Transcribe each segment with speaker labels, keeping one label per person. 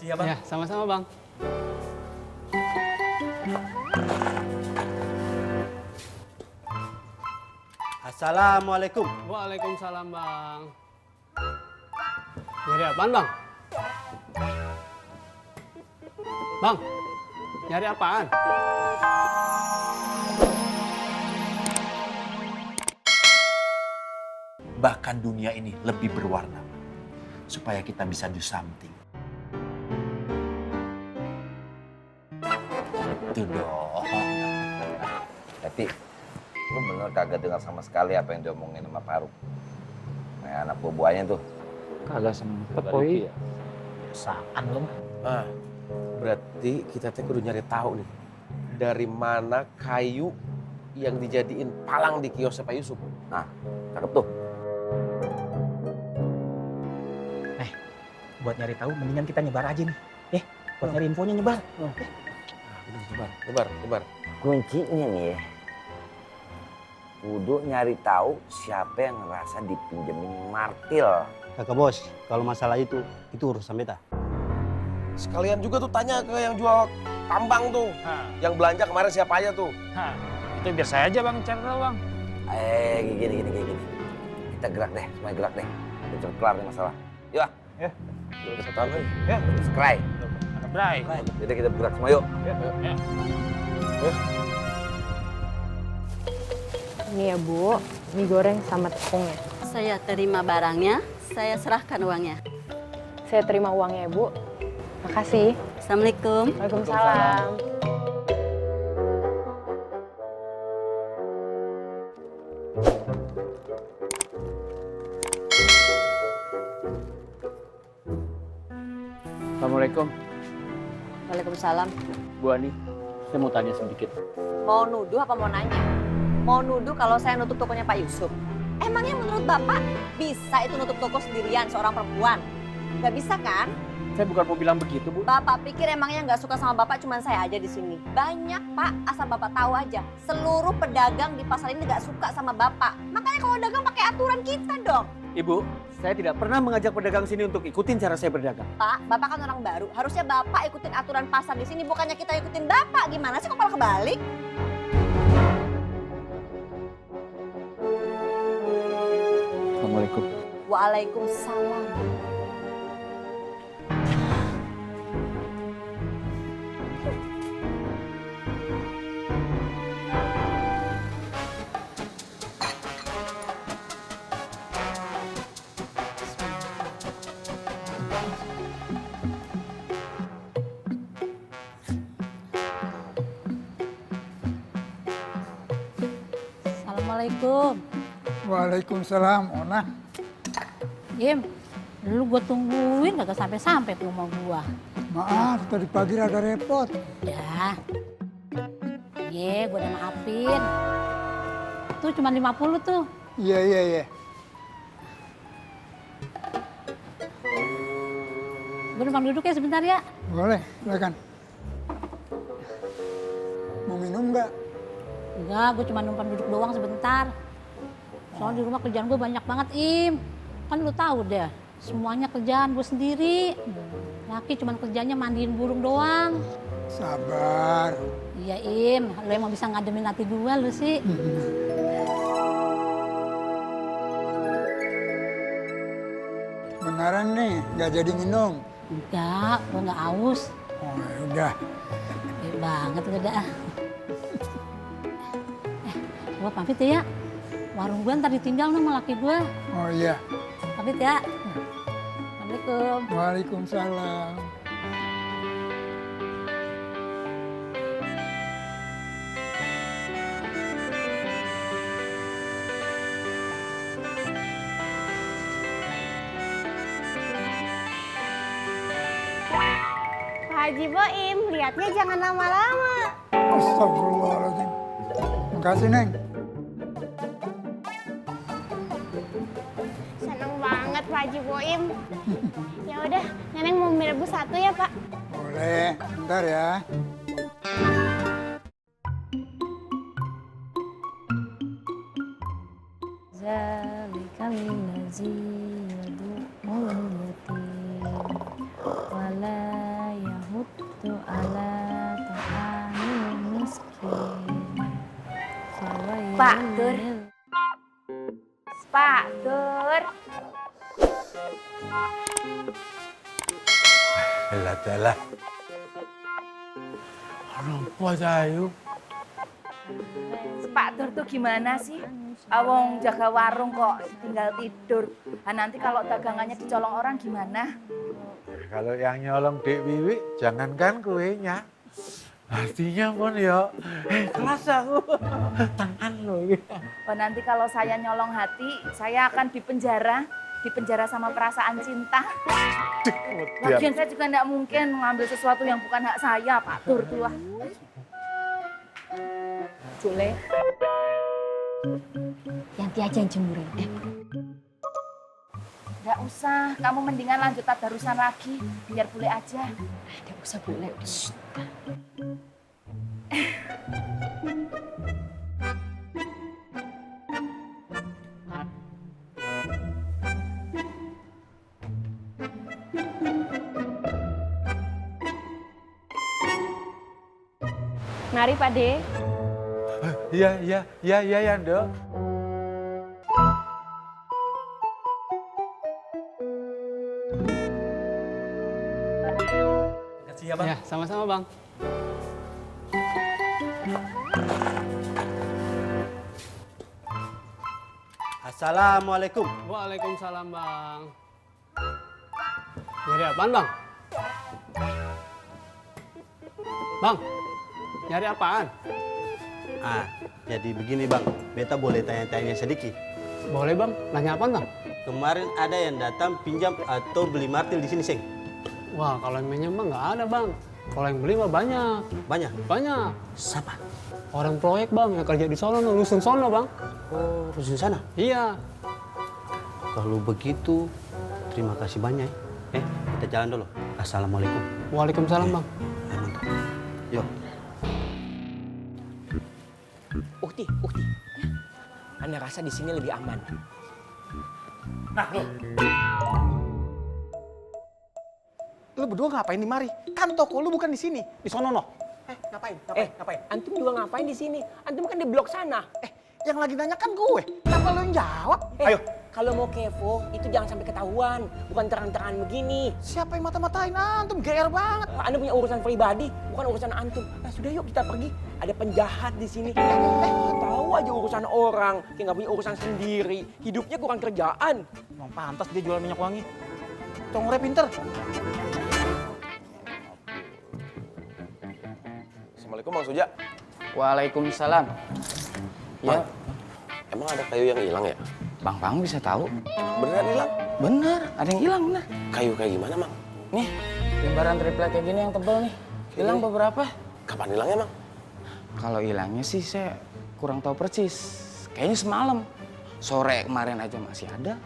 Speaker 1: Makasih ya, Bang.
Speaker 2: Ya, sama-sama, Bang.
Speaker 1: Assalamualaikum.
Speaker 2: Waalaikumsalam, Bang. Nyari apaan, Bang? Bang, nyari apaan?
Speaker 1: Bahkan dunia ini lebih berwarna. Supaya kita bisa do something. Itu dong.
Speaker 3: Tapi lu bener kagak dengar sama sekali apa yang diomongin sama Faruk. Kayak anak buah-buahnya tuh.
Speaker 4: Kagak sempet, Poi. Biasaan lu.
Speaker 5: Ah, berarti kita teh kudu nyari tahu nih. Dari mana kayu yang dijadiin palang di kiosnya Pak Yusuf.
Speaker 3: Nah, cakep tuh.
Speaker 4: Buat nyari tahu mendingan kita nyebar aja nih. Buat nyari infonya nyebar.
Speaker 5: Nyebar.
Speaker 3: Kuncinya nih ya. Kudu nyari tahu siapa yang ngerasa dipinjemin martil.
Speaker 6: Kakak bos, kalau masalah itu urusan beta.
Speaker 5: Sekalian juga tuh tanya ke yang jual tambang tuh. Yang belanja kemarin siapa aja tuh.
Speaker 4: Itu biar saya aja Bang cari tahu Bang.
Speaker 3: Gini. Kita gerak deh, semuanya gerak deh. Kita cepet kelar nih masalah. Yuk.
Speaker 4: Ya.
Speaker 5: Cepetan lagi.
Speaker 4: Ya.
Speaker 3: Subscribe.
Speaker 4: Ada Bray.
Speaker 3: Jadi kita bergerak semua yuk.
Speaker 7: Ini ya Bu, mie goreng sama tepungnya.
Speaker 8: Saya terima barangnya, saya serahkan uangnya.
Speaker 7: Saya terima uangnya ya Bu. Makasih.
Speaker 8: Assalamualaikum.
Speaker 7: Waalaikumsalam.
Speaker 4: Assalamualaikum,
Speaker 8: Waalaikumsalam.
Speaker 4: Bu Ani. Saya mau tanya sedikit.
Speaker 8: Mau nuduh apa mau nanya? Mau nuduh kalau saya nutup tokonya Pak Yusuf. Emangnya menurut Bapak bisa itu nutup toko sendirian seorang perempuan? Nggak bisa kan?
Speaker 4: Saya bukan mau bilang begitu, Bu.
Speaker 8: Bapak pikir emangnya nggak suka sama Bapak cuma saya aja di sini. Banyak Pak, asal Bapak tahu aja. Seluruh pedagang di pasar ini nggak suka sama Bapak. Makanya kalau dagang pakai aturan kita dong.
Speaker 4: Ibu, saya tidak pernah mengajak pedagang sini untuk ikutin cara saya berdagang.
Speaker 8: Pak, Bapak kan orang baru. Harusnya Bapak ikutin aturan pasar di sini, bukannya kita ikutin Bapak. Gimana sih kok malah kebalik?
Speaker 4: Assalamualaikum.
Speaker 8: Waalaikumsalam.
Speaker 9: Assalamualaikum.
Speaker 10: Waalaikumsalam, Ona.
Speaker 9: Im, lu gue tungguin kagak sampai-sampai ke rumah gua.
Speaker 10: Maaf, tadi pagi agak repot.
Speaker 9: Ya. Iya, gue udah maafin. Tuh cuma 50 tuh.
Speaker 10: Iya.
Speaker 9: Gue numpang duduk ya sebentar ya.
Speaker 10: Boleh, silakan. Mau minum nggak?
Speaker 9: Enggak, gue cuma numpang duduk doang sebentar. Soalnya di rumah kerjaan gue banyak banget, Im. Kan lu tahu deh, semuanya kerjaan gue sendiri. Laki cuma kerjanya mandiin burung doang.
Speaker 10: Sabar.
Speaker 9: Iya, Im. Lu emang bisa ngademin hati gue lu sih.
Speaker 10: Beneran nih, nggak jadi minum?
Speaker 9: Enggak, gue nggak aus.
Speaker 10: Oh, ya udah.
Speaker 9: Baik banget udah. Gue pamit ya. Warung gue ntar ditinggal sama laki gue.
Speaker 10: Oh iya.
Speaker 9: Pamit ya. Assalamualaikum.
Speaker 10: Waalaikumsalam.
Speaker 7: Pak Haji Boim, lihatnya jangan lama-lama.
Speaker 10: Astagfirullahaladzim. Makasih, Neng.
Speaker 7: Seneng banget Pak Haji Boim. Ya udah, Neneng mau mie rebus satu ya Pak.
Speaker 10: Boleh, bentar ya.
Speaker 9: Zalikal ladzi yad'ul yatim wala
Speaker 8: Pak Dur. Pak Dur.
Speaker 11: Alah. Apa Cahayu?
Speaker 8: Pak Dur tuh gimana sih? Awong jaga warung kok tinggal tidur. Nanti kalau dagangannya dicolong orang gimana?
Speaker 11: Kalau yang nyolong Dek Wiwi, jangankan kuenya. Artinya pun ya, kelas aku. Tangan lo.
Speaker 8: Nanti kalau saya nyolong hati, saya akan dipenjara. Dipenjara sama perasaan cinta. Lagian saya juga nggak mungkin mengambil sesuatu yang bukan hak saya, Pak Dur tuh. Jule.
Speaker 9: Yanti aja yang jemurin.
Speaker 8: Nggak usah, kamu mendingan lanjut tadarusan lagi, biar bule aja.
Speaker 9: Nggak usah boleh.
Speaker 7: Mari Pak De.
Speaker 11: Iya, Dok.
Speaker 2: Ya, Bang. Ya, sama-sama, Bang.
Speaker 6: Assalamualaikum.
Speaker 2: Waalaikumsalam, Bang. Nyari apaan, Bang? Bang, nyari apaan?
Speaker 6: Jadi begini bang, beta boleh tanya-tanya sedikit?
Speaker 2: Boleh, Bang. Nanya apaan, Bang?
Speaker 6: Kemarin ada yang datang pinjam atau beli martil di sini, Seng?
Speaker 2: Wah, kalau yang minjem mah nggak ada, Bang. Kalau yang beli mah banyak.
Speaker 6: Banyak?
Speaker 2: Banyak.
Speaker 6: Siapa?
Speaker 2: Orang proyek, Bang, yang kerja di sono, rusun sono, Bang.
Speaker 6: Oh, rusun sana?
Speaker 2: Iya.
Speaker 6: Kalau begitu, terima kasih banyak. Kita jalan dulu. Assalamualaikum.
Speaker 2: Waalaikumsalam, Bang.
Speaker 6: Yuk.
Speaker 12: Ukti. Anda rasa di sini lebih aman.
Speaker 5: Nah, lu berdua ngapain di mari? Kan toko lu bukan di sini, di sono noh. Ngapain?
Speaker 12: Antum juga ngapain di sini? Antum kan di blok sana.
Speaker 5: Yang lagi nanya kan gue. Kenapa lu yang jawab? Ayo.
Speaker 12: Kalau mau kepo, itu jangan sampai ketahuan. Bukan terang-terangan begini.
Speaker 5: Siapa yang mata-matain antum? GR banget.
Speaker 12: Anda punya urusan pribadi, bukan urusan antum. Nah, sudah yuk kita pergi. Ada penjahat di sini. Tahu aja urusan orang. Kayak nggak punya urusan sendiri. Hidupnya kurang kerjaan.
Speaker 5: Emang pantas dia jual minyak wangi. Tongore pinter.
Speaker 13: Assalamualaikum Bang Suja.
Speaker 14: Waalaikumsalam.
Speaker 13: Ya. Emang ada kayu yang hilang ya?
Speaker 14: Bang bisa tahu?
Speaker 13: Beneran hilang?
Speaker 14: Bener, ada yang hilang bener.
Speaker 13: Kayu kayak gimana, Mang?
Speaker 14: Nih, lembaran triplek kayak gini yang tebel nih. Hilang beberapa.
Speaker 13: Kapan hilangnya, Mang?
Speaker 14: Kalau hilangnya sih saya kurang tahu persis. Kayaknya semalam. Sore kemarin aja masih ada.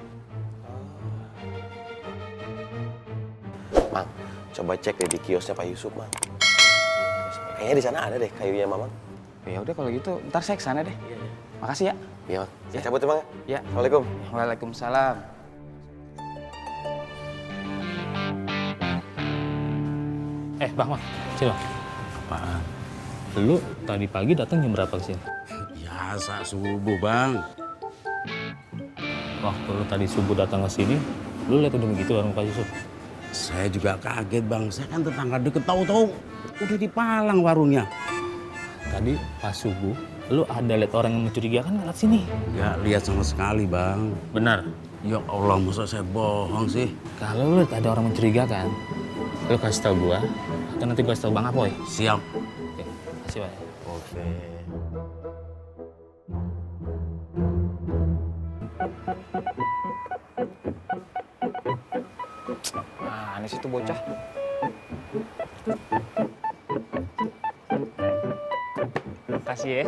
Speaker 13: Mang, coba cek deh di kiosnya Pak Yusuf, Mang. Kayaknya di sana ada deh kayunya, Mamang.
Speaker 14: Ya udah kalau gitu, ntar saya kesana deh. Makasih ya.
Speaker 13: Iya, Mang. Saya cabut ya, Mang.
Speaker 14: Ya.
Speaker 13: Assalamualaikum.
Speaker 14: Waalaikumsalam.
Speaker 15: Bang, sini Bang. Apaan? Lu tadi pagi datang jam berapa ke sini?
Speaker 16: Biasa subuh, Bang.
Speaker 15: Waktu lu tadi subuh datang ke sini, lu lihat udah begitu warung Pak Yusuf?
Speaker 16: Saya juga kaget, Bang. Saya kan tetangga deket, tahu-tahu udah dipalang warungnya.
Speaker 15: Tadi pas subuh, lu ada lihat orang yang mencurigakan nggak lewat sini?
Speaker 16: Nggak lihat sama sekali, Bang.
Speaker 15: Benar?
Speaker 16: Ya Allah, masa saya bohong sih?
Speaker 15: Kalau lu lihat ada orang mencurigakan, lu kasih tau gua, atau nanti gua kasih tau Bang Apoy.
Speaker 16: Siap.
Speaker 15: Oke, kasih Pak.
Speaker 16: Oke.
Speaker 14: Nah, ini situ bocah.
Speaker 15: Kasih ya.